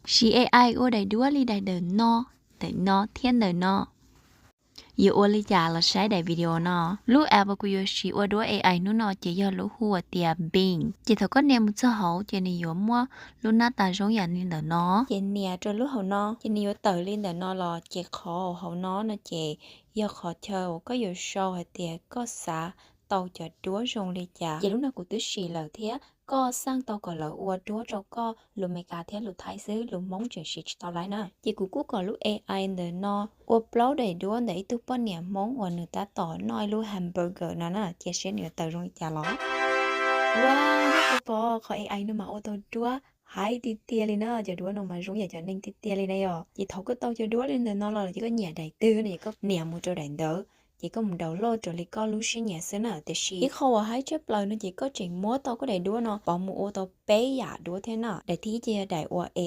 Siv A I ua daim duab li daim ntawm no, ntawm no thiab ntawm no. Yuav ua li cas los saib daim video no. Lub app uas kuv yuav siv ua duab A I hnub no ces yog lub hu ua tias Bing. Ces thaum koj nias mus txog hauv ces nws yuav muaj lub nab tas zoo yam li ntawm no. Ces nias rau lub hauv no ces nws yuav tawm li ntawm no los, ces qhov hauv no no ces yog qhov chaw uas koj yuav sau hais tias koj xav tau cov duab zoo li cas. Ces lub no kuv twb sim lawm thiab, koj xaj tau kom lawv ua duab rau koj lus Meskas thiab lus Thaib xwb, lus Hmoob tseem siv tsis tau li na. Ces kuv kuj kom lub A I ntawm no ua plaub daim duab ntawm ib tug poj niam Hmoob uas nws tab tom noj ib lub hamburger no na, cia seb nws yuav tawm zoo li cas los. Ua, pom qhov A I no mas ua tau duab haib tiag tiag li na, cov duab no mas zoo yam cov neeg tiag tiag li na yom. Ces thaum koj tau cov duab li ntawm no los ces koj nyiam daim twg no ces koj nias mus rau daim ntawd, ces koj mus download raws li koj lub siab nyiam xwb na. Tiam sis ib qho uas haib tshaj plaws no ces koj tseem muab tau koj daim duab no pauv mus ua tau peb yam duab thiab na. Daim thib ib ces yog daim uas A